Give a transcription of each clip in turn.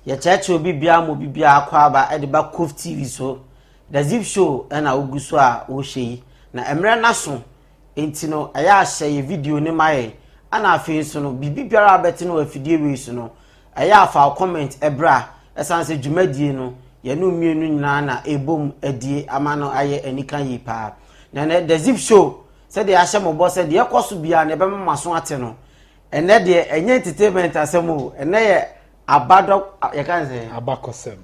Yɛkyerɛkyerɛ obi biara ma obi biara akɔ aba de ba Kof TV so. The Zip Show na wogu so a wohwɛ yi. Na mmerɛ no aso nti no, ɛyɛ a hyɛ yɛ video no ma yɛn. Ɛna afei nso no, biribi biara a wobɛte no wɔ afidie wei so no, ɛyɛ a fa wo comment bra. Ɛsiane sɛ dwumadie no, yɛne wo mmienu nyinaa na ɛbom adie ama no ayɛ anika yie paa. Na ɛnɛ The Zip Show, sɛdeɛ yɛahyɛ mo bɔ sɛ deɛ ɛkɔ so biara no yɛbɛma mo aso ate no, ɛnɛ deɛ ɛnyɛ entertainment asɛm o, ɛnɛ yɛ abadɔ yɛka ne sɛ abakɔsɛm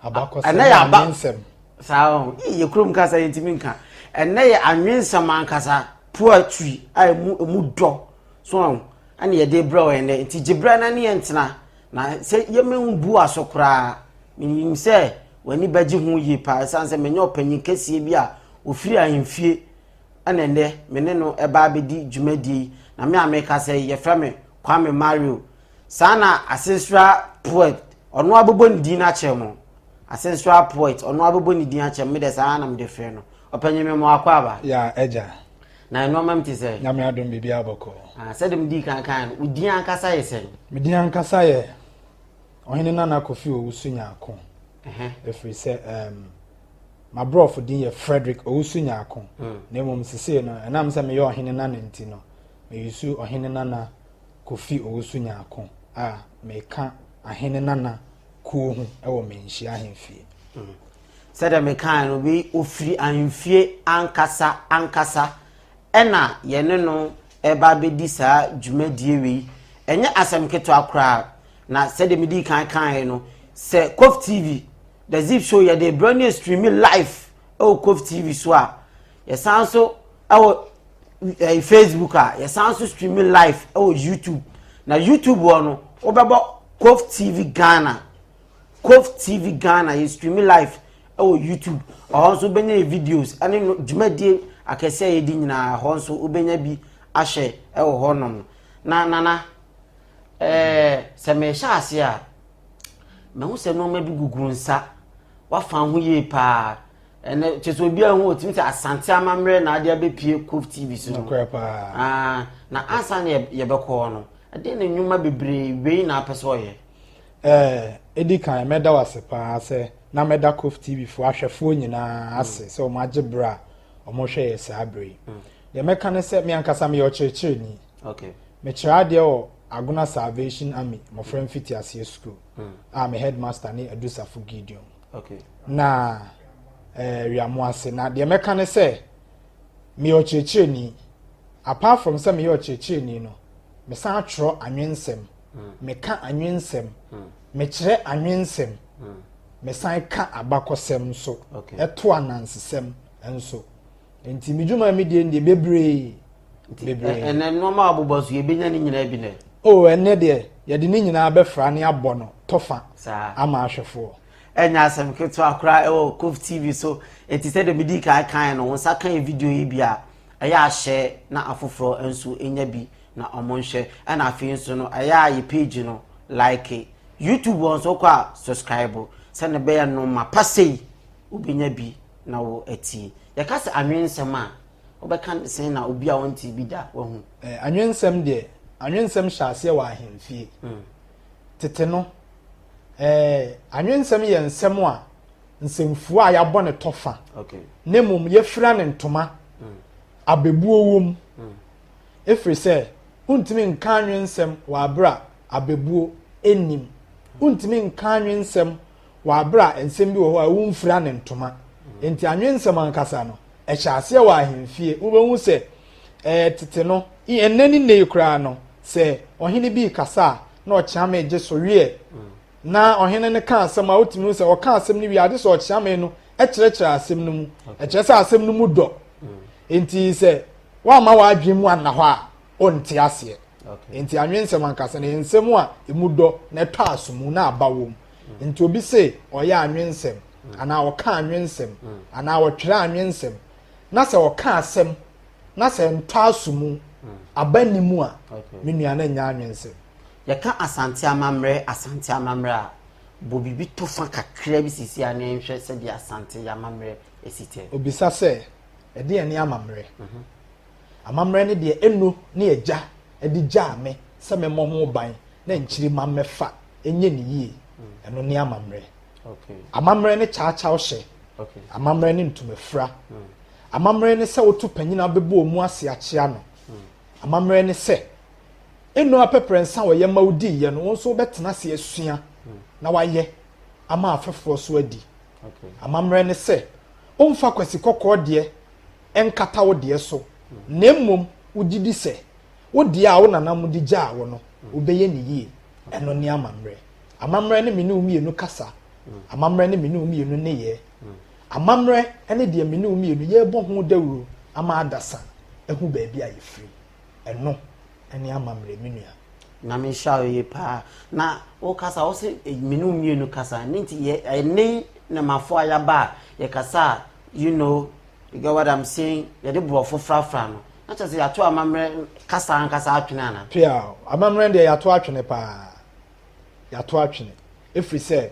abakɔsɛm ɛnɛ yɛ aba anwensɛm saa o yɛ kurom kasa yɛntumi nka ɛnɛ yɛ anwensɛm ankasa poetry a emu emu dɔ so ɔn ɛna yɛde brɛ wɔ ɛnɛ nti gye brɛ na ne yɛn tena na sɛ yɛmɛ bu aso koraa menim sɛ w'ani bɛgye ho yie paa ɛsiane sɛ menyɛ ɔpanyin kɛseɛ bi a ofiri ahemfie ɛna ɛnɛ me ne no ɛba abɛdi dwumadie yi na me a meka sɛ yɛfrɛ me Kwame Mario Saa na Asensura poet, ɔno abɛbɔ ne din akyerɛ mo. Asensura poet, ɔno abɛbɔ ne din akyerɛ mo. Me deɛ saa na mede frɛ no. Ɔpanyin me mo akɔ aba. Ya agya. Na nneɛma mu te sɛ? Nyame adom biribi abɔkɔ. Ah, sɛdeɛ medii kan kan no, wo din ankasa yɛ sɛn? Me din ankasa yɛ Ɔhene Nana Kofi Owusu Nyarko. Ɛfiri sɛ um, m'aborɔfo din yɛ Frederick Owusu Nyarko. Mm. Na mmom sesei no, ɛnam sɛ meyɛ Ɔhene Nana nti no, meyusu Ɔhene Nana Kofi Owusu Nyarko a meka Ahene Nana kuo ho wɔ Manhyia Ahemfie. Sɛdeɛ mekaeɛ no, wei ɔfiri ahemfie ankasa ankasa ɛna yɛne no ɛreba abɛdi saa dwumadie wei. Ɛnyɛ asɛm ketewa koraa, na sɛdeɛ medii kan kaeɛ no, sɛ Kof TV, The Zip Show yɛde brɛ no stream live ɛwɔ Kof TV so a, yɛsan so ɛwɔ ɛɛ Facebook a yɛsan so stream live ɛwɔ YouTube na YouTube hɔ no wobɛbɔ Kof TV Ghana Kof TV Ghana yɛ stream live ɛwɔ YouTube ɛhɔ nso wobɛnya yɛ videos ɛne no dwumadie akɛse a yɛdi nyinaa ɛhɔ nso wobɛnya bi ahwɛ ɛwɔ hɔ nom na nana ɛɛ sɛ mehyɛ ase a mahu sɛ nneɛma bi gugu nsa wafa ho yie paa Ɛnɛ kyerɛ sɛ obiara hu otumi sɛ Asante amammerɛ na ade abɛpie Kof TV so no. Nokorɛ paa. Ah, na ansa na yɛbɛkɔ hɔ no, ɛdeɛn na nnwuma bebree wei na apɛ sɛ ɔyɛ? Ɛɛ, edi kan mɛda wo ase paa sɛ na mɛda Kof TV foɔ ahwɛfoɔ nyinaa ase sɛ wɔn agye berɛ a wɔhwɛ yɛ saa berɛ yi. Deɛ mɛka ne sɛ me ankasa meyɛ ɔkyerɛkyerɛni. Okay. Mekyerɛ adeɛ wɔ Agona Salvation Army mmɔfra mfitiaseɛ sukuu a me headmaster ne Adusafo Gideon. Okay. Na eh, wiamo ase. Na deɛ mɛka ne sɛ, meyɛ ɔkyerɛkyerɛni. Apart from sɛ meyɛ ɔkyerɛkyerɛni no, mesan atwerɛ anwensɛm. Mm. Meka anwensɛm. Mm. Mekyerɛ anwensɛm. Mm. Mesan ka abakɔsɛm nso. Okay. Ɛto anansesɛm nso. Nti me dwuma a medie no deɛ bebree. Bebree. Ɛnɛ nneɛma a wɔbobɔ so yɛbɛnya ne nyinaa bi nɛ. Oh, ɛnɛ deɛ yɛde ne nyinaa bɛfra ne abɔ no tɔfa ama ahwɛfoɔ. Ɛnyɛ asɛm ketewa koraa ɛwɔ Kof TV so. Enti sɛdeɛ medii kan kaeɛ no, wo nsa ka yɛ video yi bi a, ɛyɛ a hyɛ na afoforɔ nso nya bi na wɔn nhwɛ. Ɛna afei nso no, ɛyɛ a yɛ page no like. YouTube hɔ nso wokɔ a subscribe sɛdeɛ ɛbɛyɛ no ma pa sei wobɛnya bi na wo atie. Yɛka sɛ anwensɛm a, wobɛka no sɛn na obi a ɔnte bi da wahu? Eh, anwensɛm deɛ, anwensɛm hyɛ aseɛ wɔ ahemfie. Mm. Tete no, eh, anwensɛm yɛ nsɛm a nsɛmfua a yɛabɔ ne tɔfa. Okay. Na mmom yɛfira ne ntoma. Mm. Abɛbuo wom. Mm. Ɛfiri sɛ, wontumi nka anwensɛm wɔ aberɛ a abɛbuo nnim. Wontumi nka anwensɛm wɔ aberɛ a nsɛm bi wɔ hɔ a womfira ne ntoma. Enti anwensɛm ankasa no, ɛhyɛ aseɛ wɔ ahemfie. Wobɛhu sɛ ɛɛ tete no, ɛnnɛ ne nnɛ yi koraa no, sɛ ɔhene bi rekasa a, na ɔkyeame gye so weɛ. Na ɔhene no ka asɛm a, wotumi hu sɛ ɔka asɛm no wie a, agye sɛ ɔkyeame no kyerɛkyerɛ asɛm no mu. Ɛkyerɛ sɛ asɛm no mu dɔ. Enti sɛ woamma w'adwene mu anna hɔ a, wonte aseɛ. Enti anwensɛm ankasa no yɛ nsɛm a emu dɔ na ɛtɔ aso mu na aba wom. Nti obi se ɔyɛ anwensɛm anaa ɔka anwensɛm anaa ɔtwerɛ anwensɛm na sɛ ɔka asɛm na sɛ ɛntɔ aso mu, aba nni mu a, me nua na ɛnyɛ anwensɛm. Yɛka Asante amammerɛ, Asante amammerɛ a, bɔ biribi to fa kakra bi seesei a na yɛnhwɛ sɛdeɛ Asante yɛ amammerɛ si teɛ. Obisa sɛ, Ɛdeɛn ne amammerɛ? Amammerɛ ne deɛ Eno ne agya de gyaa me sɛ memmɔ ho ban na nkyirimma mmɛfa nyɛ no yie. Ɛno ne amammerɛ. Amammerɛ ne kyaakyaw hyɛ. Amammerɛ ne ntomafira. Amammerɛ ne sɛ woto panyin a wobɛbɔ wɔn ase akyea no. Amammerɛ ne sɛ nnɔ apɛprɛnsa a wɔyɛ ma wodiiɛ no, wo nso wobɛtena ase asua na wayɛ ama afɛfoɔ so adi. Amammerɛ ne sɛ womfa kwasi kɔkɔɔ deɛ nkata wo deɛ so na mmom wogye di sɛ wo deɛ a wo nananom de gyaa wo no, wobɛyɛ no yie. Ɛno ne amammerɛ. Amammerɛ ne me ne wo mmienu kasa. Amammerɛ ne me ne wo mmienu nneyɛɛ. Amammerɛ ne deɛ me ne wo mmienu yɛrebɔ ho dawuro ama adasa ahu baabi a yɛfiri. Ɛno ne amammerɛ, me nua. Nyame nhyira wo yie paa. Na wo kasa wo se me ne wo mmienu kasa ne nti yɛ ɛne nɛmafo a yaba a yɛkasa a you know you get what I'm saying yɛde borɔfo frafra no na kyerɛ sɛ yɛato amammerɛ kasa ankasa atwene ana? Pia amammerɛ deɛ yɛato atwene paa yɛato atwene ɛfiri sɛ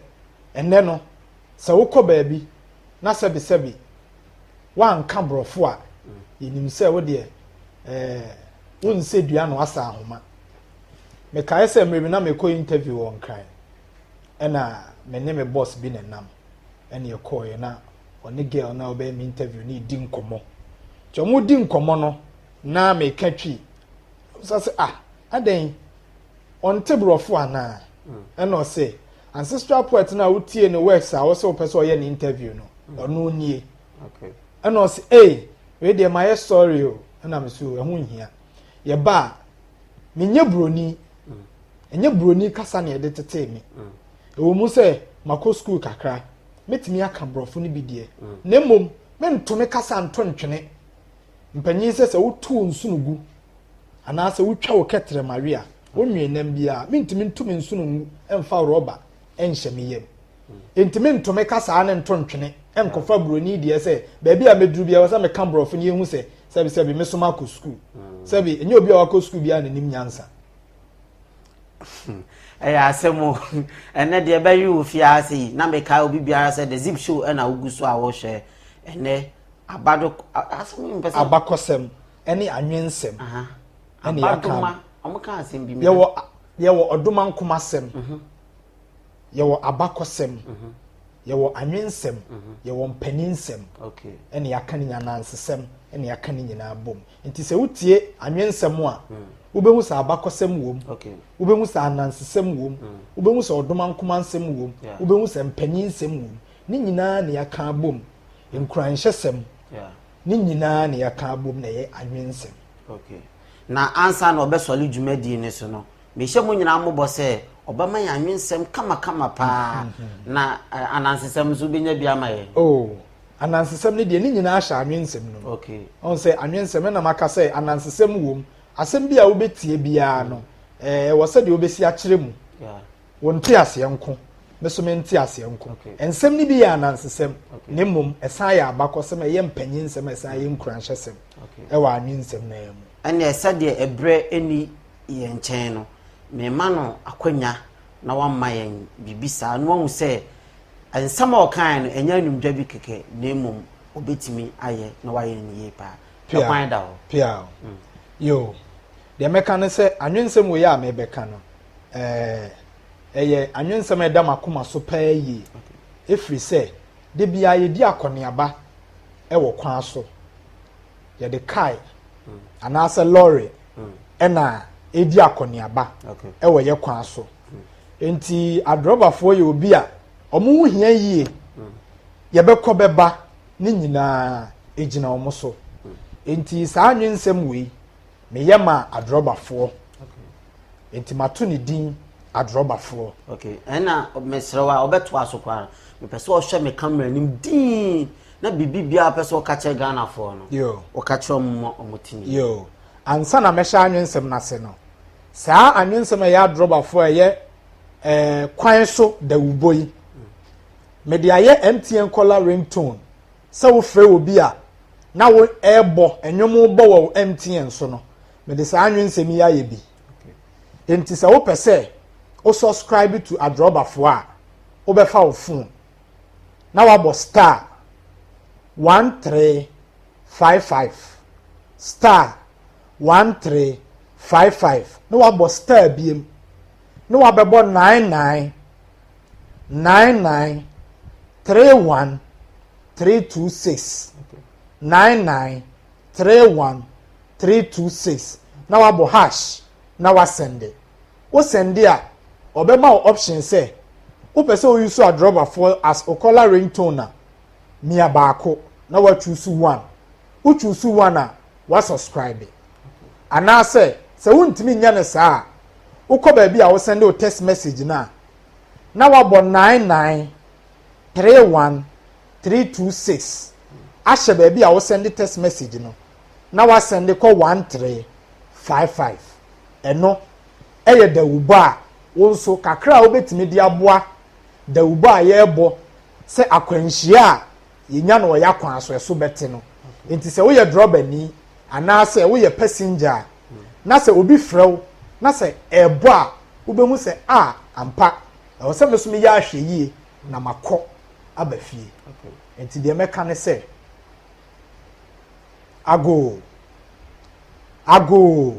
ɛnnɛ no sɛ wokɔ baabi na sɛbesɛbe woanka borɔfo a, yɛnim sɛ wo deɛ ɛɛ wonsɛ dua na wasa ahoma. Mekae sɛ mmerɛ bi na mekɔ interview wɔ Nkran ɛna me ne me boss bi na ɛnam ɛna yɛkɔɔeɛ na ɔne girl na ɔbɛyɛ me interview ne di nkɔmmɔ. Nti wɔn di nkɔmmɔ no na meka twi. Sɛ sɛ ah adɛn ɔnte borɔfo anaa? Ɛna ɔse ancestral poet no a wotie ne works a wɔsɛ wopɛ sɛ ɔyɛ ne interview no ɔno nie. Ɛna ɔse ei wei deɛ mayɛ sorry o. Ɛna me so ɛho nhia. Yɛba a menyɛ buroni. Ɛnyɛ buroni kasa na yɛde tetee me. Ɛwɔ mu sɛ makɔ school kakra, mɛtumi aka borɔfo no bi deɛ. Na mmom mento me kasa nto ntwene. Mpanyin sɛ sɛ woto nsono gu anaasɛ wotwa wo kɛtrɛma we a, wonwee nam biara. Mentumi nto me nsono ngu mfa rɔba nhyɛ me yam. Enti mento me kasaa no nto ntwene nkɔfa buroni deɛ sɛ baabi a mɛduru biara sɛ meka borɔfo no yɛhu sɛ sɛbi sɛbi me so makɔ sukuu. Sɛbi ɛnyɛ obi a wakɔ sukuu biara na nim nyansa. Ɛyɛ asɛm o. Ɛnɛ deɛ ɛbɛwe wo fie ase yi na mekae obi biara sɛ The Zip Show ɛna wogu so a wɔhwɛ ɛnɛ abado asɛm yi mpɛ sɛ abakɔsɛm ɛne anwensɛm ɛne yɛaka ɔmo ka asɛm bi yɛwɔ yɛwɔ ɔdoma nkomasɛm mhm. yɛwɔ abakɔsɛm mhm. yɛwɔ anwensɛm mhm. yɛwɔ mpaninsɛm ɛne yɛaka ne nyinaa anansesɛm ɛne yɛaka ne nyinaa bom nti sɛ wotie anwensɛm a mm. wobɛhu sɛ abakɔsɛm wom wobɛhu sɛ anansesɛm wom mm. wobɛhu sɛ ɔdoma nkomansɛm wom wobɛhu sɛ mpaninsɛm wom ne nyinaa ne yɛaka bom nkuranhyɛsɛm Ne nyinaa na yɛaka abom na ɛyɛ anwensɛm. Okay. Na ansa na ɔbɛsɔre dwumadie no so no, mehyɛ mo nyinaa mmɔbɔ sɛ ɔbɛma yɛn anwensɛm kamakama paa mm-hmm. na eh, anansesɛm nso wobɛnya bi ama yɛn. Oh, anansesɛm no deɛ ne nyinaa hyɛ anwensɛm no mu. Okay. Ɔn sɛ anwensɛm ɛna maka sɛ anansesɛm wom. Asɛm bi a wobɛtie biara no, eh, ɛwɔ sɛdeɛ wobɛsi akyerɛ mu. Yeah. Wo nteaseɛ nko, me nso me nteaseɛ nko. Nsɛm no bi yɛ anansesɛm, na mmom ɛsan yɛ abakɔsɛm, ɛyɛ mpanyinsɛm, ɛsan yɛ nkuranhyɛsɛm ɛwɔ anwensɛm no ara mu. Ɛnneɛ sɛdeɛ ɛberɛ nni yɛn nkyɛn no, merema no akwanya na wama yɛn biribi saa na wahu sɛ nsɛm a ɔkaeɛ no, ɛnyɛ anwumdwa bi kɛkɛ na mmom ɔbɛtumi ayɛ na wayɛ no yie paa. Ɛkwan da hɔ. Pia. Yoo. Deɛ mɛka ne sɛ anwensɛm wei a mebɛka no, ɛɛ, ɛyɛ anwensɛm a ɛda m'akoma so paa yie. Ɛfiri sɛ, da biara yɛdi akɔneaba wɔ kwan so. Yɛde kae anaasɛ lɔre ɛna ɛdi akɔneaba wɔ yɛ kwan so. Nti adrɔbafoɔ yɛ obi a wɔn ho hia yie. Yɛbɛkɔ bɛba ne nyinaa ɛgyina wɔn so. Nti saa anwensɛm wei meyɛ ma adrɔbafoɔ. Nti mato ne din adrɔbafoɔ. Okay, ɛna mesrɛ wo a ɔbɛtoa so koraa mepɛ sɛ ɔhwɛ me camera anim dinn na biribi biara pɛ sɛ ɔka kyerɛ Ghanafoɔ no. Yo. Ɔka kyerɛ ɔmo ma ɔmo te ne. Yo. Ansa na mɛhyɛ anwensɛm no ase no, saa anwensɛm a ɛyɛ adrɔbafoɔ a ɛyɛ ɛɛ kwan so dawubɔ yi, mede ayɛ MTN caller ringtone sɛ wofrɛ obi a na wo ɛrebɔ nnwom bɔ wɔ MTN so no, mede saa anwensɛm yi ayɛ bi. Enti sɛ wopɛ sɛ wo subscribe to adrɔbafoɔ a, wobɛfa wo phone na wabɔ star 1355 star 1355 na wabɔ star biem na wabɛbɔ 99. 99 31 326 99 31 326 na wabɔ hash na wasɛnde. Wo sɛnde a, ɔbɛma wo option sɛ wopɛ sɛ woyi so adrɔbafoɔ as wo caller ringtone a, mia baako na wachoose one. Wo choose one a, wasubscribe. Anaasɛ sɛ wontumi nyɛ no saa a, wokɔ baabi a wosɛnde wo text message no a, na wabɔ 99 31 326 ahyɛ baabi a wosɛnde text message no na wasɛnde kɔ 1355. Ɛno ɛyɛ dawubɔ a wo nso kakra a wobɛtumi de aboa dawubɔ a yɛrebɔ sɛ akwanhyia a yɛnya no ɔyɛ akwan so ɛso bɛte no. Nti sɛ woyɛ drɔbani anaasɛ woyɛ passenger a, na sɛ obi frɛ wo na sɛ ɛrebɔ a, wobɛhu sɛ a ampa ɛwɔ sɛ me so meyɛ ahwɛ yie na makɔ aba fie. Nti deɛ mɛka ne sɛ agoo, agoo,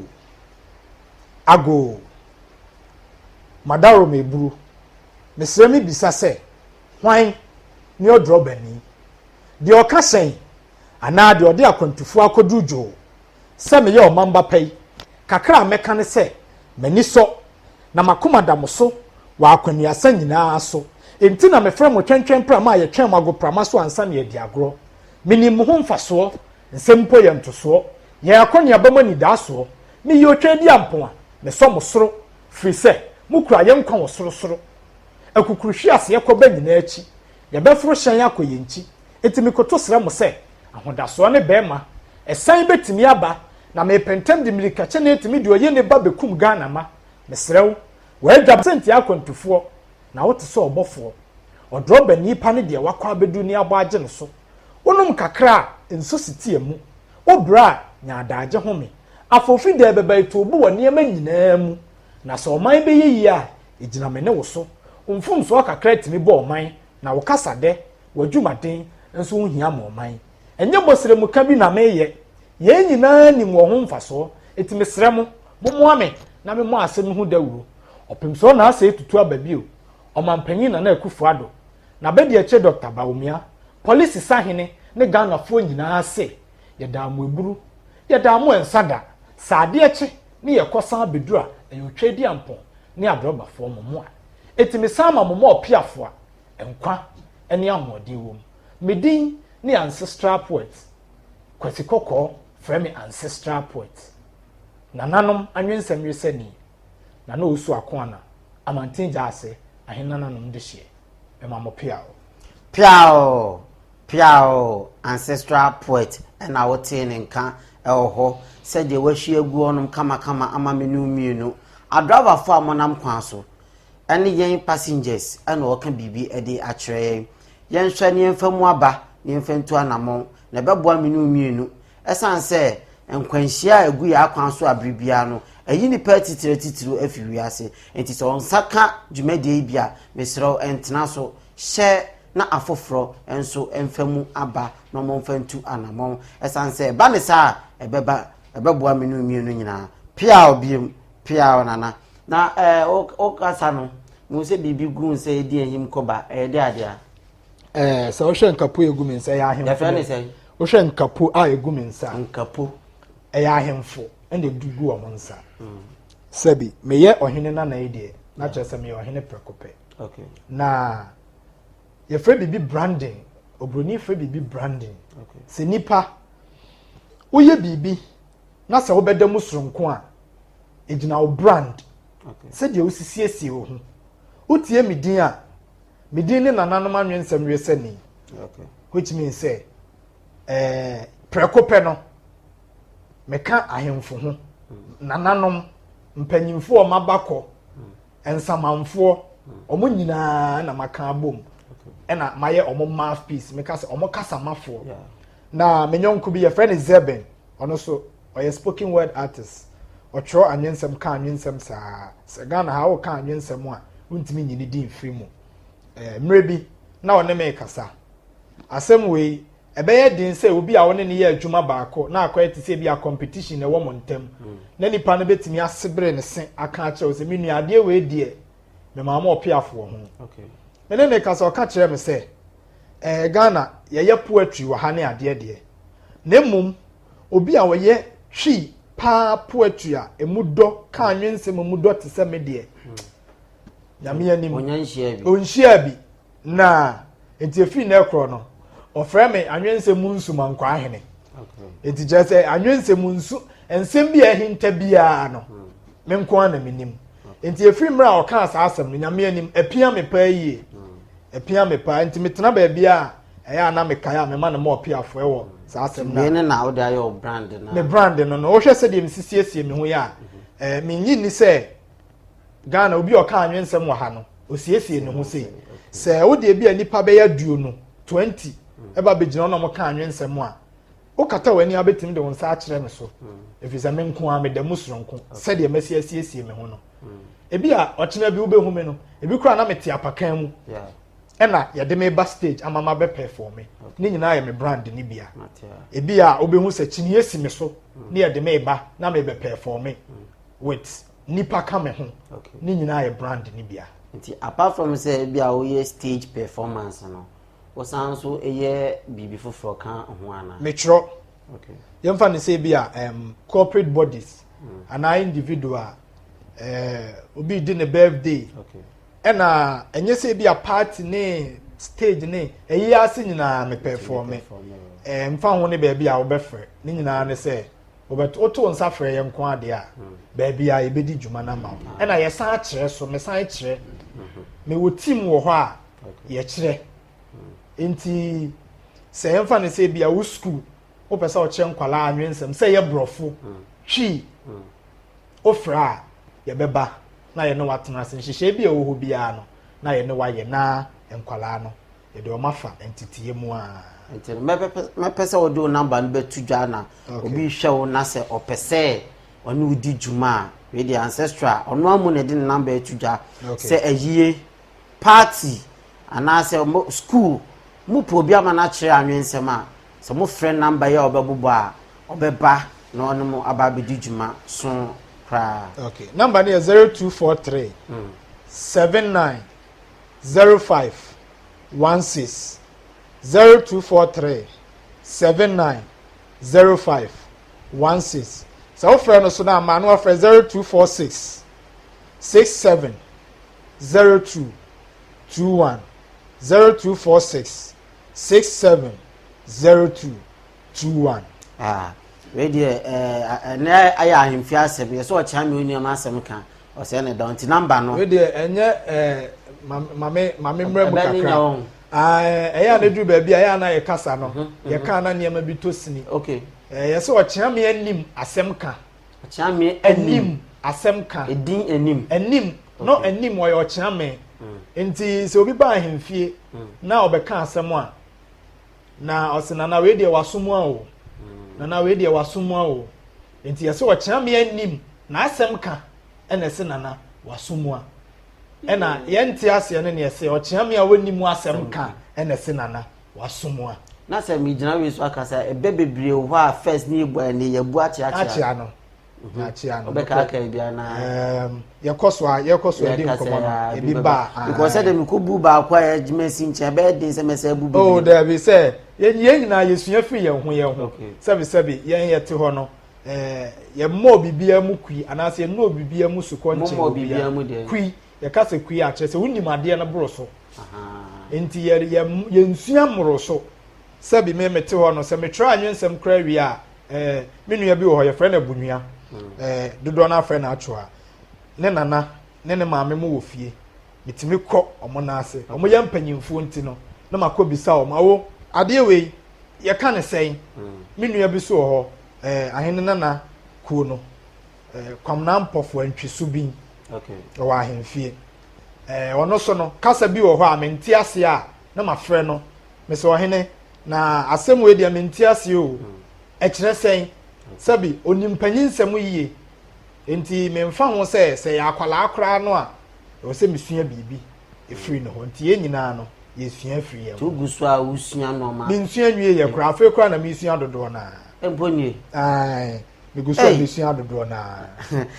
agoo, madaro meburu. Mesrɛ me bisa sɛ hwan ne ɔdrɔbani deɛ ɔka hyɛn anaa deɛ ɔde akwantufoɔ akɔduru dwoo sɛ meyɛ ɔmamba pa yi? Kakra a mɛka ne sɛ m'ani sɔ na m'akoma da mo so wɔ akwannuasa nyinaa so. Enti na mefrɛ mo twɛntwɛn prama a yɛtwɛn mo agoprama so ansa na yɛadi agorɔ. Menim mo ho mfasoɔ, nsɛm mpo yɛ ntosoɔ, yɛn akɔneaba mu anidaasoɔ. Meyɛ otwa-adi-ampɔn a mesɔ mo soro, firi sɛ mokura yɛn nkwa wɔ sorosoro. Akukuru hweaseɛ kɔba nyinaa akyi, yɛbɛforo hyɛn akɔ yɛn nkyi. Enti mekoto srɛ mo sɛ, ahodasoɔ ne bɛɛma, ɛsan bɛtumi aba, na mepɛ ntɛm de mirika kyɛne atumi de ɔyɛ ne ba bɛkum Ghana ma. Mesrɛ wo, w'adwa sɛ ntia akwantufoɔ, na wote sɛ ɔbɔfoɔ. Ɔdrɔbani pa ne deɛ wakɔ abɛduru ne abɔ agye no so. Wonom kakra a, nso si tea mu. Wobrɛ a, nya adaagye home. Afoofi dɛ bɛba etu bo wɔ nneɛma nyinaa mu. Na sɛ ɔman bɛyɛ yie a, ɛgyina me ne wo so. Wo mfomsoɔ kakra tumi bɔ ɔman, na wo kasadɛ, w'adwumaden nso ho hia ma ɔman. Ɛnyɛ bɔsrɛmuka bi na meyɛ. Yɛn nyinaa nim wɔ ho mfasoɔ. Enti mesrɛ mo, mommoa me na memmɔ asɛm yi ho dawuro. Ɔpemsoɔ na asɛe tutu aba bio. Ɔmanpanyin Nana Akufo Addo, n'abadiakyire Dɔkta Bawumia, Polisi sahene ne Ghanafoɔ nyinaa se, yɛdaa mo aburu, yɛdaa mo nsa da. Sɛ adeɛ kye ne yɛkɔ san bɛduru a, ɛyɛ Otwaadiampɔn ne adrɔbafoɔ mo mmoa. Enti mesan ma mo mma ɔpeafoɔ a nkwa ne ahoɔden wɔ mu. Me din ne Ancestral Poet Kwasi Kɔkɔɔ, frɛ me Ancestral Poet. Nananom anwensɛm wesani, Nana Owusu Akoana, Amanten Gyaase, Ahenananom dehyeɛ. Mema mo peaw. Peaw! Peaw! Ancestral Poet na wotee ne nka wɔ hɔ sɛdeɛ wahwie agu hɔnom kamakama ama me ne wo mmienu. Adriverfoɔ a monam kwan so ne yɛn passengers na ɔreka biribi de akyerɛ yɛn. Yɛnhwɛ na yɛmfa mu aba na yɛmfa ntu anammɔn na ɛbɛboa me ne wo mmienu. Ɛsiane sɛ nkwanhyia a ɛgu yɛn akwan so abere biara no, ɛyi nnipa atitire atitiriw afi wiase. Enti sɛ wo nsa ka dwumadie yi bi a, mesrɛ wo ntena so. Hyɛ na afoforɔ nso mfa mu aba na wɔmfa ntu anammɔn. Ɛsiane sɛ ɛba ne saa a, ɛbɛba, ɛbɛboa me ne wo mmienu nyinaa. Peaw biom, peaw nana. Na ɛɛ eh, wokasa no, mehu sɛ biribi gu nsa edi ahim kɔba, ɛyɛ de adeɛ a. Ɛɛ sɛ wohwɛ nkapo egu mi nsa, ɛyɛ ahemfo. Yɛfrɛ ne sɛn? Wohwɛ nkapo a egu mi nsa. Nkapo. Ɛyɛ ahemfo ɛna edu gu wɔn nsa. Sɛbi meyɛ ɔhene nana yi deɛ, na kyerɛ sɛ meyɛ ɔhene prɛko pɛ. Okay. Na yɛfrɛ biribi branding. Oburoni frɛ biribi branding. Okay. Sɛ nipa woyɛ biribi na sɛ wobɛda mu soronko a, egyina wo brand. Okay. Sɛdeɛ wosisiesie wo ho. Wotie me din a, me din ne nananom anwensɛm wesani. Okay. Which means sɛ ɛɛ prɛko pɛ no meka ahemfo ho, nananom, mpanyimfoɔ a wɔaba kɔ, nsamanfoɔ, wɔn nyinaa na maka abom ɛna mayɛ wɔn mouthpiece. Meka sɛ wɔn kasamafoɔ. Na me nyɔnko bi yɛfrɛ no Zeben, ɔno so ɔyɛ spoken word artist. Ɔtwerɛ anwensɛm ka anwensɛm saa. Sɛ Ghana ha woka anwensɛm a wontumi nyi ne din mfiri mu. Ɛɛ mmerɛ bi na ɔne me kasa. Asɛm wei ɛbɛyɛ den sɛ obi a ɔne ne yɛ adwuma baako na akɔyɛ te sɛ ebi a competition na ɛwɔ mo ntam na nipa no bɛtumi asebere ne se aka akyerɛ wo sɛ me nua adeɛ wei deɛ mema mo ɔpeafoɔ ho. Okay. Me ne ne kasa ɔka kyerɛ me sɛ ɛɛ eh, Ghana yɛyɛ poetry wɔ ha ne adeɛ deɛ. Na mmom obi a ɔyɛ Twi paa poetry a emu dɔ ka anwensɛm emu dɔ te sɛ me deɛ. Nyame anim. Ɔnhyia bi. Na nti efiri na ɛkorɔ no ɔfrɛ me anwensɛm mu nsu mankwaa hene. Nti kyerɛ sɛ anwensɛm mu nsu nsɛm bi a ɛhinta biara no hmm. me nko ara na menim. Nti efiri mmerɛ a ɔkaa saa asɛm no nyame anim apia me paa yie. Hmm. Apia me paa nti metena baabi a ɛyɛ a na mekae a mema no ma ɔpiafoɔ wɔ saa asɛm no. Wei na wode ayɛ wo brand no. Me brand no no wohwɛ sɛdeɛ mesisiesie me ho yɛ a ɛɛ menyi ni sɛ Ghana obi a ɔka anwensɛm wɔ ha no osiesie ne ho sei sɛ wode ebi a nipa bɛyɛ aduonu 20 ɛba bɛgyina hɔ na wɔka anwensɛm a wokata w'ani a wobɛtumi de wo nsa akyerɛ me so ɛfiri sɛ me nko a meda mu soronko sɛdeɛ masi asiesie me ho no ebi a ɔkyena bi wobɛhu me no ebi koraa na mete apakan mu ɛna yɛde me ba stage ama ma bɛ perform ne nyinaa yɛ me brand ne bia ebi a wobɛhu sɛ kyiniiɛ si me so ne yɛde me ba na mebɛ perform with nipa ka me ho ne nyinaa yɛ brand ne bia. Nti apart from sɛ ebi a woyɛ stage performance no wosan nso yɛ biribi foforɔ ka ho anaa? Metwerɛ. Okay. Yɛmfa ne sɛ ebi a um, corporate bodies mm. anaa individual uh, obi di ne birthday okay. ɛna ɛnyɛ sɛ ebi a party ne stage ne ɛyi ase nyinaa me perform eh, mfa ho ne baabi a wobɛfrɛ ne nyinaa ne sɛ Wobɛto, woto wo nsa frɛ yɛn nko ara deɛ a, baabi a yɛbɛdi dwuma no ama wo. Ɛna yɛsan kyerɛ so, mesan kyerɛ. Mewɔ team wɔ hɔ a yɛkyerɛ. Nti sɛ yɛmfa no sɛ bi a wo school, wopɛ sɛ ɔkyerɛ nkwadaa anwensɛm, sɛ yɛ borɔfo, twi, wofrɛ a yɛbɛba na yɛne wo atena ase. Nhyehyɛe bi a ɛwɔ hɔ biara no, na yɛne wo ayɛ na nkwadaa no yɛde wɔn afa nteteɛ mu a. Nti no mɛpɛ sɛ wode wo namba no bɛto dwa na obi hwɛ wo na sɛ ɔpɛ sɛ ɔne wo di dwuma a wei deɛ ancestral ɔno amu na ɛde ne namba ato dwa sɛ ayie party anaasɛ mo school mo pɛ obi ama no akyerɛ anwensɛm a sɛ mofrɛ namba yi a ɔbɛbobɔ a ɔbɛba na ɔne mo aba abɛdi dwuma so koraa. Okay, namba no yɛ 0243 79 05 16 0243 79 05 16 Sɛ wofrɛ no so no a, ma no afrɛ 0246 67 02 21 0246 67 02 21. Ah, wei deɛ ɛnɛ ayɛ ahemfie asɛm yɛ sɛ ɔkyea me onua asɛm ka ɔsɛ ne dɔn nti namba no. Wei deɛ ɛnyɛ ɛɛ maame maame mmerɛ mu kakra ɛyɛ a na duru baabi a ɛyɛ a na yɛ kasa no mhm, mhm. yɛ ka na nneɛma bi tɔ sini okay ɛyɛ sɛ ɔkyea me anim asɛm ka ɔkyea me anim asɛm ka edin anim anim no anim ɔyɛ ɔkyea me mm. nti sɛ obi ba ahemfie mm. na ɔbɛka asɛm a Na ɔse nana wei deɛ waso mu a o nana wei deɛ waso mu a o nti yɛsɛ ɔkyena me anim n'asɛm ka ɛna ɛse nana waso mu a ɛna yɛnte aseɛ no ne ɛse ɔkyena me a wɔnni mu asɛm ka ɛna ɛse nana waso mu a. Na sɛ megyina wei so aka sɛ ɛbɛ bebree wɔ hɔ a first ne yɛbu a ɛnɛ yɛbu akyeakyea. Akyea no. Mhm. Akyea no. Wobɛkaakae bi anaa? Yɛkɔ so a yɛkɔ so adi nkɔmmɔ no ebi ba a. Because sɛ de mekɔ bu baako a yɛgyima si nkyɛn ɛbɛyɛ den sɛ mɛsɛ abu bebree. Oh daabi sɛ yɛn yɛn nyinaa yɛsua firi yɛn ho yɛn ho sɛbi sɛbi yɛn yɛte hɔ no ɛɛ yɛmmɔɔ biribiara mu kui anaasɛ yɛnnɔɔ biribiara mu sukɔ nkyɛn obiara kui yɛka sɛ kui a kyerɛ sɛ wonim adeɛ no boro so nti yɛ yɛ yɛnsua mmoro so sɛbi me mete hɔ no sɛ metwerɛ anwensɛm koraa wie a Eh, me nua bi wɔ hɔ yɛfrɛ no abunua hmm. eh, dodoɔ no afrɛ no atwoa ne nana ne ne maame mu wɔ fie metumi kɔ ɔmo nan ase ɔmo yɛ mpanyinfoɔ nti no na makɔ bisa ɔmo awo adeɛ wei yɛka ne sɛn hmm. me nua bi so wɔ hɔ eh, ahene nana kuo no eh, kwamna mpɔfo antwiso bi ɔwɔ ahemfie eh, ɔno so no kasa bi wɔ hɔ a mente ase a na mafrɛ no mesɛ ɔhene Na asɛm wei deɛ mente aseɛ o. Ɛkyerɛ sɛn? Sɛbi, ɔnim panyinsɛm yie. Enti memfa ho sɛ sɛ ɛyɛ akwadaa koraa no a, ɛwɔ sɛ mesua biribi firi ne hɔ. Nti yɛn nyinaa no, yɛsua firi yɛn ho. Nti wogu so a wosua nnoɔma? Mensua nwieeɛ koraa. Afei koraa na meresua dodoɔ no ara. Mpo nie? Ae. Megu so a mesua dodoɔ no ara.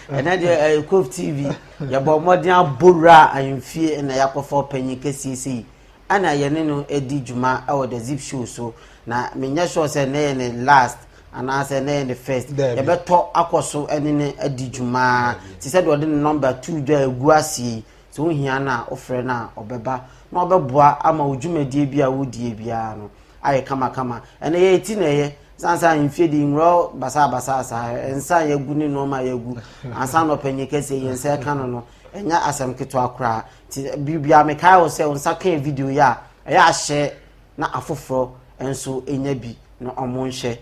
Ɛnɛ deɛ ɛyɛ Kof TV. Yɛbɔ mmɔden abɔ wura ahemfie na yɛakɔfa ɔpanyin kɛseɛ sei ɛna yɛne no adi dwuma ɛwɔ The Zip Show so. Na menyɛ sure sɛ ɛnɛ yɛ ne last anaasɛ ɛnɛ yɛ ne first. Yɛbɛtɔ akɔ so ɛne no adi dwuma. Te sɛ deɛ ɔde ne nɔmba tu dwa agu aseɛ yi. Sɛ wohia no a wofrɛ no a ɔbɛba na ɔbɛboa ama wo dwumadie bi a wodie biara no ayɛ kamakama. Ɛnɛ yɛyɛ ti na ɛyɛ. San sɛ ahemfie de nwura basabasa saa, nsa a yɛagu ne nneɛma a yɛagu ansa na ɔpanyin kɛseɛ yɛn nsa ɛka no no, ɛnyɛ asɛm ketewa koraa. Nti biribiara mekae wo sɛ wo nsa kaa video yi a, ɛyɛ ahyɛ na afoforɔ nso nya bi na ɔmo nhwɛ.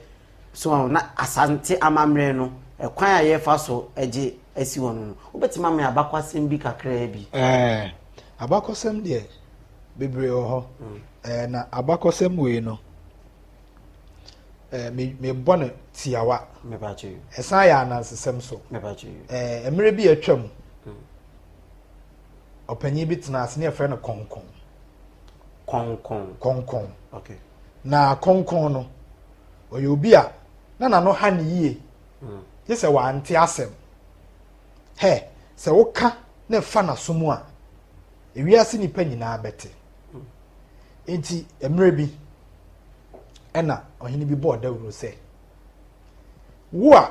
So na Asante amammerɛ no, ɛkwan a yɛfa so gye asi hɔ no no, wobɛtumi ama yɛn abakɔsɛm bi kakraa bi? Ɛɛ, abakɔsɛm deɛ bebree wɔ hɔ. Mm. Ɛɛ, na abakɔsɛm wei no, eh, me mebɔ no tiawa ɛsan yɛ anansesɛm so eh, mmerɛ bi atwa mu hmm. ɔpanyin bi tena ase ne yɛfrɛ no kɔnkɔn kɔnkɔn kɔnkɔn okay. na kɔnkɔn no ɔyɛ obi a na n'ano ha ne yie hmm. gye sɛ wante asɛm hɛ sɛ woka na ɛfa n'aso mu a ewiase nipa nyinaa bɛte hmm. nti mmerɛ bi Ɛnna ɔhene bi bɔɔ dawuro sɛ, Wo a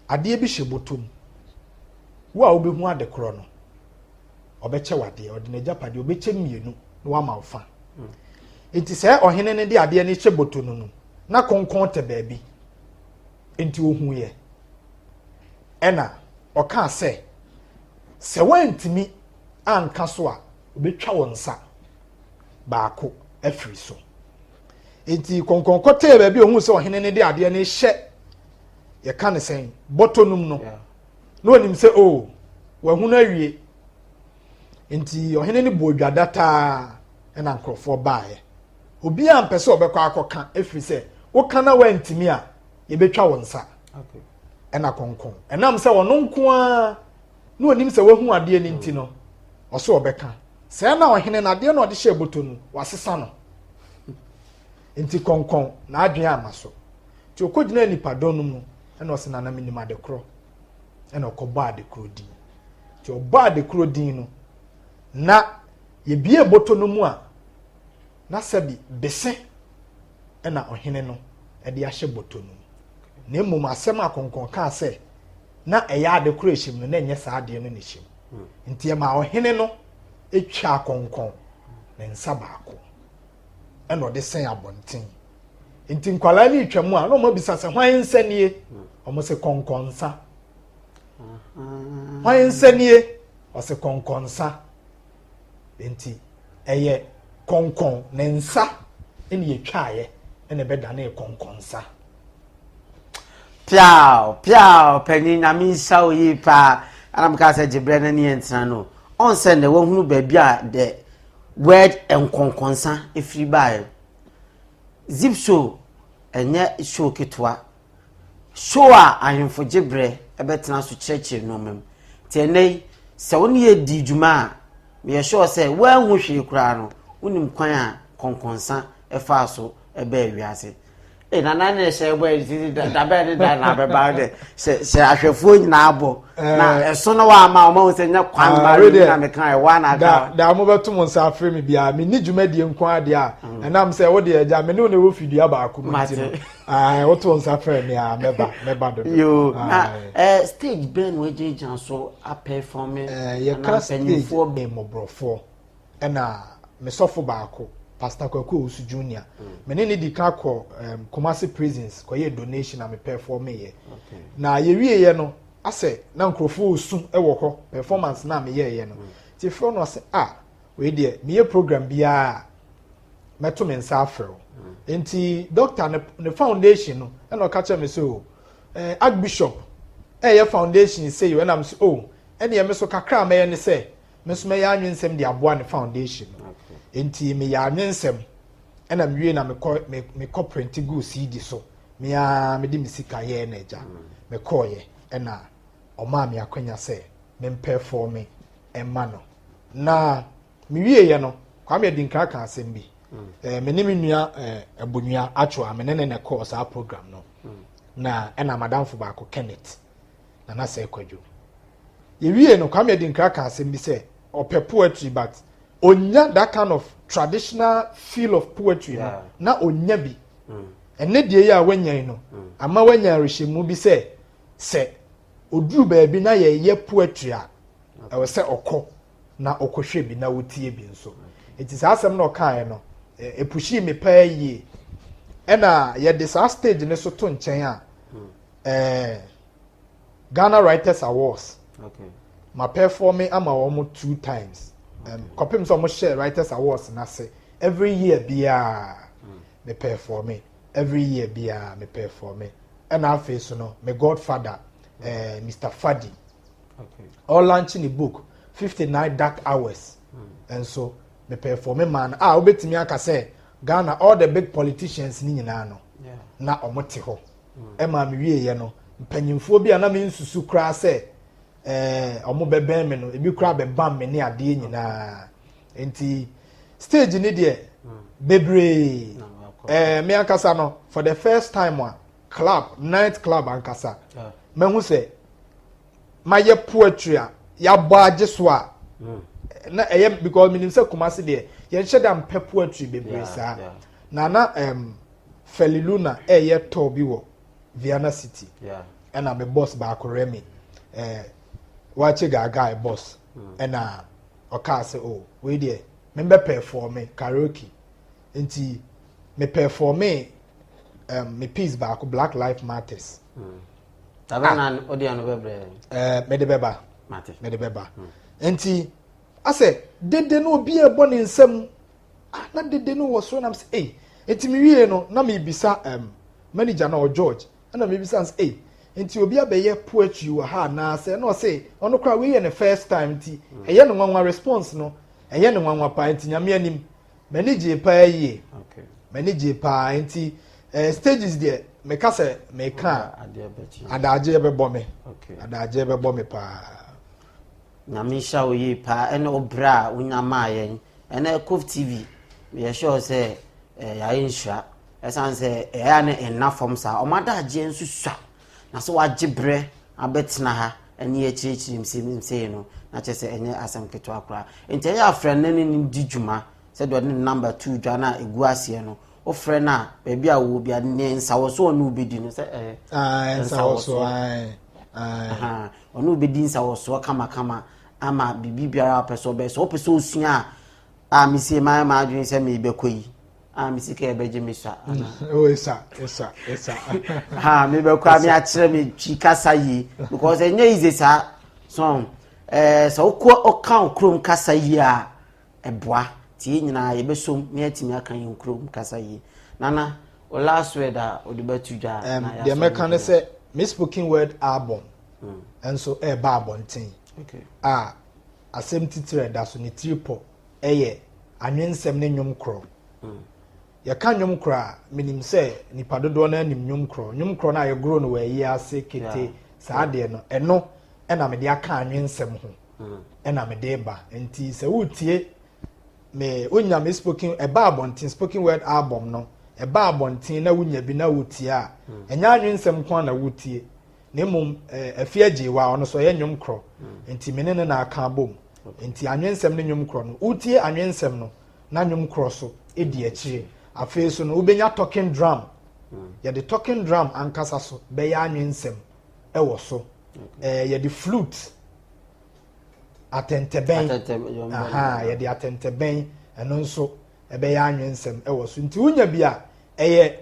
adeɛ bi hyɛ bɔtɔ mu, wo a wobɛhu ade korɔ no, ɔbɛkyɛ wo adeɛ, ɔde n'agyapadeɛ ɔbɛkyɛ mmienu na wama wo fa. Enti sɛ ɔhene no de adeɛ no hyɛ bɔtɔ no mu, na konkɔn tɛ baabi, enti ɔhuiɛ. Ɛnna ɔkaa sɛ, Sɛ woantumi anka so a, ɔbɛtwa wo nsa. baako afiri so. Enti kɔnkɔn kɔtɛɛ baabi a ohuu sɛ ɔhene no de adeɛ no rehyɛ yɛka ne sɛn bɔtɔ no mu no na onim sɛ o oh, wahunu awie. Nti ɔhene no bɔɔ dwa dataa ɛna nkurɔfoɔ baeɛ. Obiara mpɛ sɛ ɔbɛkɔ akɔka ɛfiri sɛ woka na woantumi a yɛbɛtwa wo nsa. Ɛna kɔnkɔn ɛnam sɛ ɔno nko ara na onim sɛ wahu adeɛ no nti no ɔso ɔbɛka. Sɛɛ na ɔhene no adeɛ na ɔde hyɛɛ bɔtɔ no wasesa no. Nti kɔnkɔn n'adwene amma so. Nti ɔkɔgyinaa nnipadɔm no mu ɛna ɔse nana menim ade korɔ. Ɛna ɔkɔbɔɔ ade korɔ din. Nti ɔbɔɔ ade korɔ din no na yɛbie bɔtɔ no mu a na sɛbi bese ɛna ɔhene no ɛde ahyɛ bɔtɔ no mu. Na mmom asɛm a kɔnkɔn kaa sɛ na ɛyɛ ade korɔ ɛhyɛ mu no na ɛnyɛ saa adeɛ no na ɛhyɛ mu. Nti ɛmaa ɔhene no twaa kɔnkɔn ne nsa baako ɛna ɔde sɛn abɔnten. Nti nkwadaa no retwa mu a na wɔn abisa sɛ hwan nsa nie? Wɔn sɛ kɔnkɔn nsa. Hwan nsa nie? Ɔsɛ kɔnkɔn nsa. Nti ɛyɛ kɔnkɔn ne nsa ɛna yɛtwaeɛ ɛna ɛbɛdanee kɔnkɔn nsa. Piaw piaw panyin nyame nhyira wo yie paa ɛna meka sɛ gyebrɛ no ne yɛ ntena no ɔn sɛ nnɛ wahunu baabi a the word nkɔnkɔnsa ɛfiri baeɛ zip show ɛnyɛ show ketewa show a ahemfo gyebrɛ ɛbɛtena so kyerɛkyerɛ nneɛma mu nti ɛnɛ yi sɛ wo ne yɛ di dwuma a meyɛ sure sɛ woanhu hwee koraa no wonim kwan a kɔnkɔnsa ɛfaa so ɛbɛɛ wiase Ee, nana ne hyɛ bɔ ɛdi dabɛ ne da na abɛba dɛ hyɛ hyɛ ahwɛfoɔ nyinaa bɔ na eh. ɛso no wa ama wɔn ahu sɛ nyɛ kwan ma ah, na meka ɛwɔ ana aka. Da da mo bɛto mo nsa afiri mi bia mi ni dwumadie nko adeɛ a mm. ɛnam sɛ wo deɛ agya mi ne wo na ɛwɔ fidua baako mu nti no ah, woto nsa frɛ mi a mɛba mɛba dodo. Yoo na eh, stage bɛn na wɔgyinagyina so apɛfɔmi eh, yɛka stage mmɔborɔfoɔ. ɛna me sɔfo baako Pastor Kwaku Owusu Junior mm. me ne ne di ka kɔ um, Kumasi prisons kɔyɛ donation a me perform yɛ okay. na yɛwie yɛ no asɛ na nkurɔfoɔ osu wɔ hɔ performance na meyɛɛyɛ no mm. nti frɛ no ɔsɛ ah wei deɛ meyɛ program biara mɛto me nsa afrɛ wo mm. nti doctor ne, ne foundation no ɛna ɔka kyerɛ me sɛ o oh, eh, archbishop ɛyɛ foundation sei ɛna me sɛ o oh, ɛneɛ me so kakra a mɛyɛ ne sɛ Me nso mɛyɛ anwensɛm de aboa ne foundation no. Nti meyɛ anwensɛm ɛna mewie na mekɔ me mekɔ print guu CD so. Me ara mede me sika yɛɛ na agya. Mm. Mekɔɔyɛ ɛna ɔmaa me akwanya sɛ mempɛfɔme ɛma no. Na mewieɛ no, Kwame Adinkra ka asɛm bi. Mm. Eh, me ne me nua eh, Abonua Atwoa, me ne ne na ɛkɔɔ saa program no. Mm. Na ɛna madamfo baako, Kenneth Nana Sɛ Kwadwo. Yɛwie no, Kwame Adinkra ka asɛm bi sɛ ɔpɛ poetry but onya that kind of traditional feel of poetry no na onya bi. Ɛne deɛ yi a wanya yi no ama wanya arehyɛmu bi sɛ oduru baabi na yɛyɛ poetry a, ɛwɔ sɛ ɔkɔ na ɔkɔhwɛ bi na wotie bi nso. Nti saa asɛm na ɔkaeɛ no epush me paa yie. Ɛna yɛde saa stage ne so to nkyɛn a, Ghana Writers Awards, ma perform ama wɔn two times kɔpem sɛ wɔn hyɛ Writers Awards n'ase. Every year biara me perform, every year biara me perform. Ɛna afei so no, me godfather Mr Fadi ɔlaunch ne book 59 Dark Hours nso, me perform maa no a wobɛtumi aka sɛ Ghana all the big politicians ni nyinaa no na wɔn te hɔ. Ɛma me wie yɛ no, mpanyinfoɔ bi a na me nsusu koraa sɛ ɔmo bɛbɛn me no, ebi koraa bɛbam me ne adeɛ nyinaa. Nti stage ni deɛ bebree. Me ankasa no, for the first time a club, night club ankasa, mɛhu sɛ mayɛ poetry a yabɔ agye so a na ɛyɛ, because minim sɛ Kumasi deɛ, yɛnhyɛ da mpɛ poetry bebree saa. Na Feli Luna ɛyɛ tour bi wɔ Vienna City, ɛna me boss baako, Remy wakye gaagaa boss, ɛna ɔkaa sɛ, "Oh, wei deɛ membɛ perform karaoke." Nti me perform me piece baako, Black Life Matters. Tabe na ɔde ano bɛbrɛ? Mede bɛba. Mede bɛba. Nti asɛ dede no, obi a ɛbɔ ne nsam, ah, na dede no wɔ soro nam sɛ ei. Nti mi wie no, na mi bisa manager na ɔ George, ɛna mi bisa sɛ, "Ei, nti obi abɛyɛ poetry wɔ ha anaasɛ?" Ɛna ɔsɛ ɔno koraa wei yɛ ne first time, nti ɛyɛ ne nwanwa, response no ɛyɛ ne nwanwa paa. Nti Nyame anim, m'ani gye paa yie, m'ani gye paa. Nti stages deɛ, meka sɛ meka a, adagye bɛbɔ me, adagye bɛbɔ me paa. Nyame nhyira wo yie paa ɛne wo berɛ a wonya maa yɛn ɛnɛ Kof TV. Yɛ sure sɛ yɛayɛ nhyira, ɛsiane sɛ ɛyɛ a ne ɛnna fam saa. Ɔmo adagyeɛ nso sua na sɛ wagye berɛ abɛtena ha ɛne yɛkyerɛkyerɛ msei no, na kyerɛ sɛ ɛnyɛ asɛm ketewa koraa. Nti ɛyɛ afrɛ ne ne di dwuma sɛdeɛ ɔde ne number to dwa no a ɛgu aseɛ no. Wofrɛ no a, baabi a wɔ bia ne nsawɔso ɔne wobɛdi no sɛ ɛɛ nsawɔso. Ɔne wobɛdi nsawɔsoɔ kamakama ama biribi biara wopɛ sɛ ɔbɛyɛ. Sɛ wopɛ sɛ osua a, mesie mayɛ m'adwene sɛ meebɛkɔ yi a, me sika yɛbɛgye me sua. Esa esa esa. Ha mebɛkɔ a, meakyerɛ me Twi kasa yie, because ɛnyɛ easy saa. So sɛ wokɔ ɔka wo kurom kasa yie a, ɛboa tie nyinaa. Yɛbɛsom na yɛatumi aka yɛn kurom kasa yie. Nana, o last word a wode bɛto dwa? Deɛ mɛka ne sɛ me spoken word album nso ɛreba abɔnten a asɛm titiri ɛda so ne tiri pɔ ɛyɛ Anwensɛm ne Nnwom Korɔ. Yɛka nnwom korɔ a, menim sɛ nipa dodoɔ no anim nnwom korɔ, nnwom korɔ no a yɛgoro no wɔ ayi ase kete saa deɛ no, ɛno ɛna mede aka anwensɛm ho ɛna mede ba. Nti sɛ wotie me, wonya me spoken ɛba abɔnten, spoken word album no ɛba abɔnten na wonya bi na wotie a, ɛnyɛ anwensɛm nko a na wotie, na mmom Afi Agyewa ɔno so ɔyɛ nnwom korɔ. Nti me ne no na aka abom. Nti anwensɛm ne nnwom korɔ no, wotie anwensɛm no na nnwom korɔ so edi akyire. Afei so no, wobɛnya talking drum. Yɛde talking drum ankasa so bɛyɛ anwensɛm ɛwɔ so. Yɛde flute, atɛntɛbɛn, aha, yɛde atɛntɛbɛn ɛno nso ɛbɛyɛ anwensɛm ɛwɔ so. Nti wonya bi a, ɛyɛ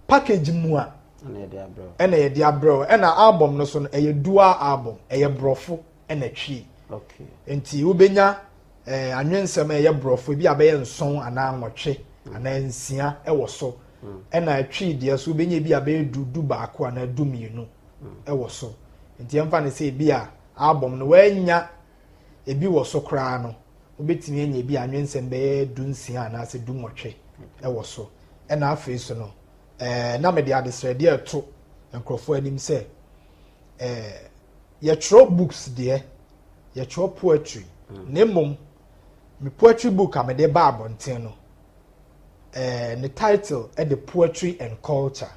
package mu a ɛna yɛde abrɛ. Ɛna album no so no, ɛyɛ dual album, ɛyɛ Borɔfo ɛna Twi. Nti wobɛnya anwensɛm a ɛyɛ Borɔfo ebi a bɛyɛ 7 anaa 8 anaa 6 ɛwɔ so, ɛna Twi deɛ so wobɛnya ebi a bɛyɛ 10, 11 anaa 12 ɛwɔ so. Nti yɛmfa ne sɛ ebi a album no wɔanya ebi wɔ so koraa no, wobɛtumi anya ebi anwensɛm bɛyɛ 16 anaasɛ 18 ɛwɔ so. Ɛna afei so no, na mede adesrɛdeɛ ɛto nkurɔfoɔ anim sɛ yɛtwerɛ books deɛ, yɛtwerɛ poetry, na mmom me poetry book a mede ba abɔnten no, ne title ɛde Poetry and Culture.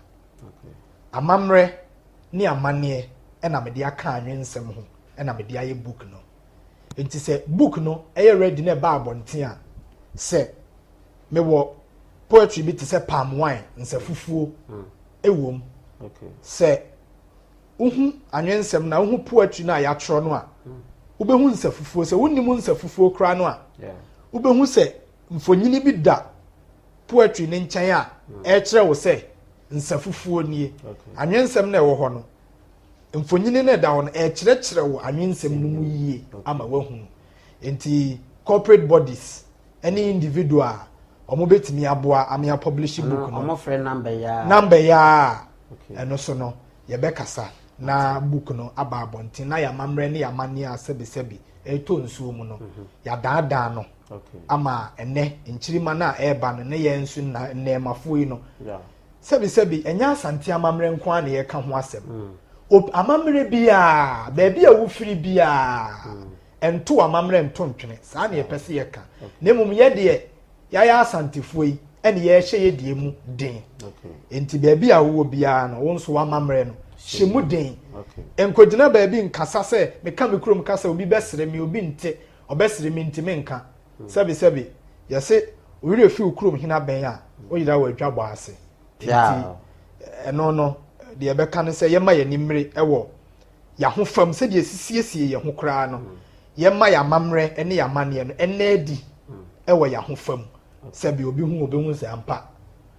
Amammerɛ ne amanneɛ na mede aka anwensɛm ho na mede ayɛ book no. Nti sɛ book no ɛyɛ ready na ɛba abɔnten a, sɛ mewɔ poetry bi te sɛ palm wine, nsa fufuo ɛwɔ mu. Sɛ wohu anwensɛm na wohu poetry no a yɛatwerɛ no a, wobɛhu nsa fufuo. Sɛ wonnim nsa fufuo koraa no a, wobɛhu sɛ mfonyini bi da poetry ne nkyɛn a ɛrekyerɛ wo sɛ nsa fufuo nie. Anwensɛm no ɛwɔ hɔ no, mfonyini no ɛda hɔ no, ɛrekyerɛkyerɛ wo anwensɛm no mu yie ama woahunu. Nti corporate bodies ɛne individual a wɔn bɛtumi aboa ama yɛ publish book no, wɔn frɛ number yaa number yaa, ɛno so no yɛbɛkasa na book no aba abɔnten na yɛamammerɛ ne yɛamanneɛ a sɛbisɛbi ɛretɔ nsuo mu no, yɛadaadaa no ama ɛnɛ nkyirima no a ɛreba no ne yɛn nso nnɛɛmafoɔ yi no. Sɛbisɛbi, ɛnyɛ Asante amammerɛ nko ara na yɛka ho asɛm. Amammerɛ biara, baabi a wofiri biara, ɛnto amammerɛ nto ntwene. Saa na yɛpɛ sɛ yɛka. Na mmom yɛdeɛ yɛayɛ Asantefoɔ yi ɛne yɛrehyɛ yɛ deɛ mu den. Nti baabi a wowɔ biara no, wo nso w'amammerɛ no hyɛ mu den. Nkɔgyina baabi nkasa sɛ meka me kurom kasa, obi bɛsere me, obi nte, ɔbɛsere me nti menka. Sɛbisɛbi, yɛse owura fi wo kurom hena bɛn a woyera wɔ adwabɔ ase. Nti ɛno no deɛ ɛbɛka no sɛ yɛma yɛn ani mmere wɔ yɛahofam sɛdeɛ yɛsisiesie yɛn ho koraa no, yɛma yɛn amammerɛ ne yɛn amanneɛ no ɛnna adi wɔ yɛn ahofam. Sɛbi obi hu obehu sɛ ampa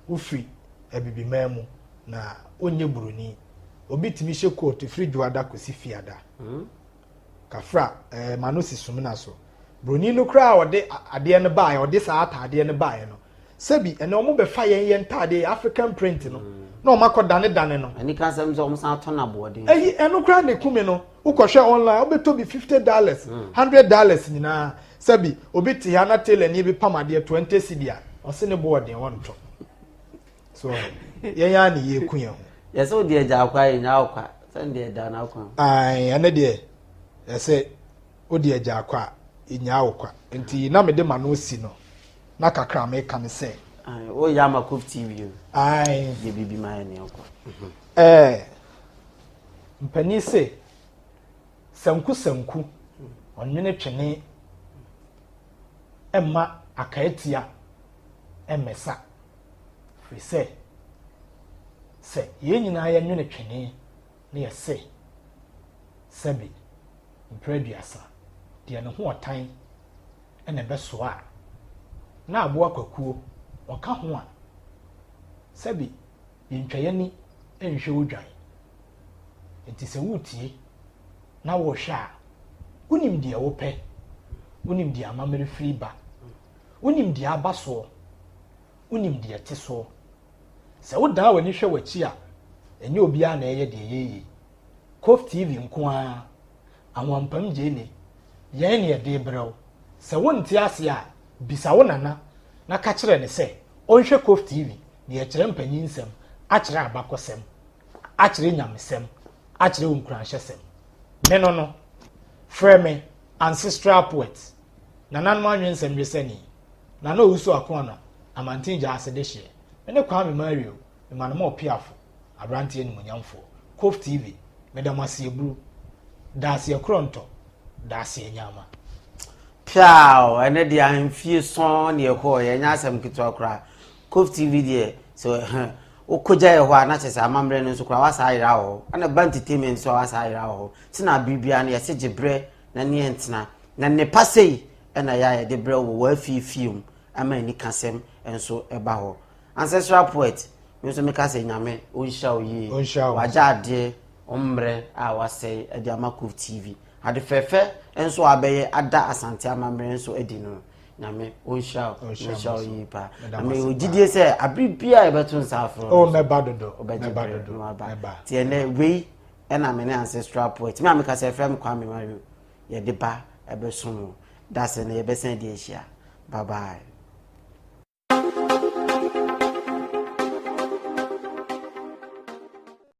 wofiri Abibiman mu na wonyɛ buroni. Obi tumi hyɛ coat firi Dwoada kɔsi Fiada. Kafra, ma no si sumina so. Buroni no koraa a ɔde adeɛ no baeɛ, ɔde saa ataadeɛ no baeɛ no, sɛbi ɛnɛ wɔn bɛfa yɛn yɛn ntaadeɛ, African print no, na wɔn akɔ dane dane no. Ani ka asɛm sɛ wɔn san atɔ no aboɔden. Ɛyi ɛno koraa na ekumi no, wokɔhwɛ online wobɛtɔ bi $50, $100 nyinaa. Sɛbi obi te ha na tailor ni bi pam adeɛ 20 cedi a, ɔse ne bo ɔden, wɔntɔ. So yɛn ara ne yɛku yɛn ho. Yɛsɛ wode agya akwa yɛ nya akwa sɛne deɛ ɛda no akwa. Ae, ɛne deɛ yɛsɛ wode agya akwa a ɛnyaa wo kwa. Nti na mede ma no si no na kakra meka ne sɛ. Woyɛ ama Kof TV o. Ae. Yɛ biribi ma yɛ ne ɛkɔ. Ɛɛ mpanin se sanku sanku ɔnwene twene ɛmma akaatia ɛmmɛsa. Ɛfiri sɛ, sɛ yɛn nyinaa yɛnwene twene na yɛse, sɛbe mprɛ 30, deɛ ne ho ɔtan na ɛbɛsoa a, na aboa kwakuo ɔka ho a, sɛbe yɛntwa yɛn ani nhwɛ odwan. Enti sɛ woretie na worehwɛ a, wonim deɛ wopɛ, wonim deɛ amammerɛ firi ba, wonim deɛ aba soɔ, wonim deɛ ɛte soɔ. Sɛ wodan w'ani hwɛ w'akyi a, ɛnyɛ obiara na ɛyɛ deɛ yɛyɛ yi. Kof TV nko ara, Ahoampam Gyeene, yɛn na yɛde rebrɛ wo. Sɛ wonte aseɛ a, bisa wo nana na ka kyerɛ no sɛ ɔnhwɛ Kof TV na yɛkyerɛ mpanyinsɛm, akyerɛ abakɔsɛm, akyerɛ nyamesɛm, akyerɛ wo nkuranhyɛsɛm. Me no no, frɛ me Ancestral Poet, Nananom Anwensɛm Wesani. Nana Owusu Akoana, Amanten Gyaase Dehyeɛ, me ne Kwame Mario, Mmanoma Ɔpeafo, Aberanteɛ Animuonyamfoɔ, Kof TV, meda mo ase aburu, Daaseɛ Korɔntɔ, Daaseɛ Nyaama. Piaw! Ɛnɛ deɛ ahemfie sɔn ne ɛkɔɔ yɛ, ɛnyɛ asɛm ketewa koraa. Kof TV deɛ, sɛ wokɔgya yɛ hɔ a, na kyerɛ sɛ amammerɛ no nso koraa wasa ayera wɔ hɔ. Ɛna ba entertainment nso a wasa ayera wɔ hɔ. Nti na bere biara no yɛse gye berɛ na ne yɛntena. Na nnepa sei na ɛyɛ a yɛde brɛ wo wɔ w'afie fie mu ama anikasɛm nso ba hɔ. Ancestral poet, me nso meka sɛ Nyame ɔnhyira wo yie. Wagya adeɛ mmerɛ a wasɛe de ama Koof TV. Ade fɛfɛ nso a abɛyɛ ada Asante amammerɛ nso adi no, Nyame ɔnhyira wo, ɔnhyira wo yie paa. Na mewɔ gyidie sɛ abere biara yɛbɛto nsa afrɛ wo. Oh, mɛba dodo. Wobɛgye berɛ na waba. Nti ɛnɛ wei ɛna me ne ancestral poet. Me a meka sɛ ɛfrɛ me Kwame Mario. Yɛde ba ɛbɛsom wo. Dasɛ no yɛbɛsan adi ahyia. Bye bye.